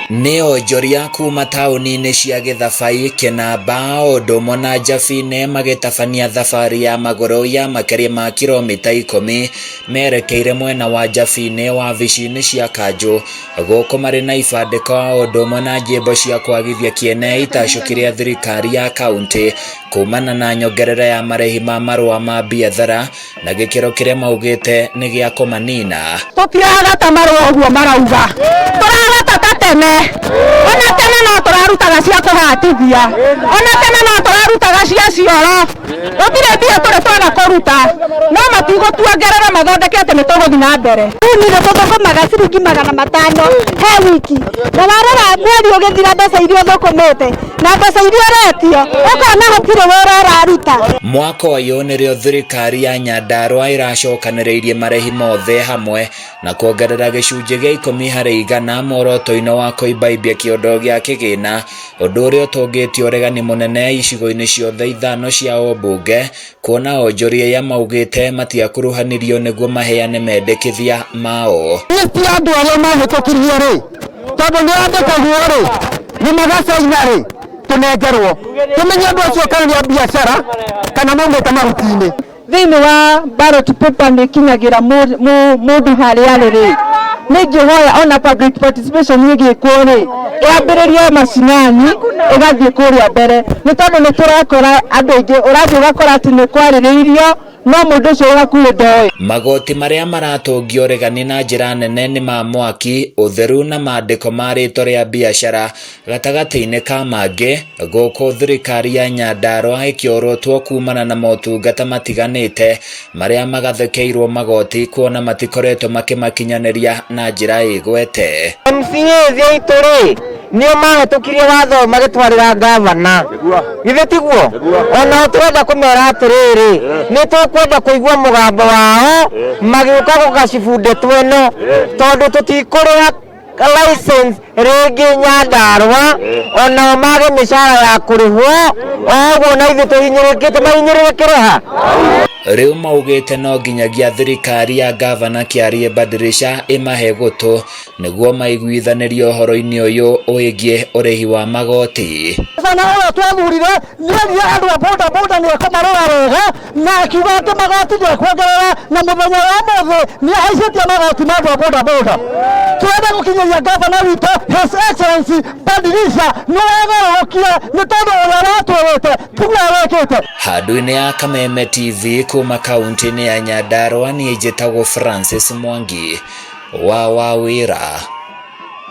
Nĩ onjoria kuma taũni-inĩ cia Gĩthabai, Kĩnamba, o ũndũ ũmwe na Njabinĩ magĩtabania thabarĩ ya magũrũ ya makĩria ma kiromita ikũmi merekeire mwena wa Njabinĩ wabici-inĩ cia kanjũ gũkũ marĩ na ibandĩko o ũndũ ũmwe na njĩmbo cia kwagithia kĩene itacũki rĩa thirikari ya kauntĩ kumana na nyongerera ya marĩhi ma marũa ma biathara na gĩkĩro kĩrĩa maugĩte nĩ gĩa kũmanina. Tũtiragata marũa ũguo marauga, tũragata ta tene. Ona tene no tũrarutaga cia kũhatithia, ona tene no tũrarutaga cia cioro. Gũtirĩ mbia tũrĩ twaga kũruta, no matigũtuongerera mathondeke atĩ nĩ tũgũthiĩ na mbere. Rĩu nĩ tũthũkũmaga ciringi 500 he wiki, na warora mweri ũgĩthira mbeca iria ũthũkũmĩte na mbeca iria ũretio ũkona hatirĩ wĩra ũraruta. Mwaka ũyũ nĩrĩo thirikari ya Nyandarua ĩracokanĩrĩirie marĩhi mothe hamwe na kuongerera gĩcunjĩ gĩa 10% muoroto-inĩ wa kũimbaimbia kĩondo gĩa kĩgĩna, ũndũ ũrĩa ũtũngĩtie ũregani mũnene icigo-inĩ ciothe ithano cia ũmbunge, kuona onjoria aya maugĩte matiakuruhanirio nĩguo maheane mendekithia mao. List ya andũ arĩa mahĩtũkirie rĩ, tondũ nĩ yandĩkagwo rĩ, na magacaina rĩ, tũnengerwo tũmenye andũ acio kana nĩ a biacara kana maumĩte mahuti-inĩ. Thĩinĩ wa ballot paper nĩ ikinyagĩra mũndũ harĩa arĩ rĩ, nĩ ingĩhoya ona public participation ĩgĩkwo rĩ, ĩambĩrĩrie macinani ĩgathiĩ kũrĩa mbere, nĩ tondũ nĩ tũrakora andũ aingĩ, ũrathiĩ ũgakora atĩ nĩ kwarĩrĩirio no mũndũ ũcio wĩ hakuhĩ ndoĩ. Magoti marĩa maratũngio ũregani na njĩra nene nĩ ma mwaki, ũtheru na mandĩko ma rĩtwa rĩa biacara gatagatĩ-inĩ ka mangĩ, gũkũ thirikari ya Nyandarua ĩkĩorotwo kumana na motungata matiganĩte marĩa magathĩkĩirwo magoti kuona matikoretwo makĩmakinyanĩria na njĩra ĩgwete. MCAs aitũ rĩ, nĩo mahĩtũkirie watho ũyũ magĩtwarĩra ngavana, githĩ tiguo? Onao tũrenda kũmera atĩrĩrĩ, nĩ tũkwenda kũigua mũgambo wao magĩũka gũgacibu ndeto ĩno, tondũ tũtikũrĩha license rĩngĩ Nyandarua, onao mage mĩcara ya kũrĩhwo o ũguo na ithuĩ tũhinyĩrĩrĩkĩte, mahinyĩrĩrĩkĩre ha? Rĩu maugĩte no nginyagia thirikari ya ngavana Kĩarie Badirisha ĩmahe gũtũ nĩguo maiguithanĩrie ũhoro-inĩ ũyũ wĩgiĩ ũrĩhi wa magoti. Gavana ũrĩa twathurire nĩerire andũ a boda boda nĩ ekũmarora wega na akiuga atĩ magoti ndekuongerera, na mũthenya wa ũmũthĩ nĩ ahaicĩtie magoti ma andũ a boda boda. Tũrenda gũkinyĩria gavana witũ His Excellency Badirisha nĩ wagarũrũkire, nĩ tondũ ũrĩa watwĩrĩte tiguo wĩkĩte. Handũ-inĩ ya Kameme TV kuma kaunti-inĩ ya Nyandarua, niĩ njĩtagwo Francis Mwangi wa Wawĩra.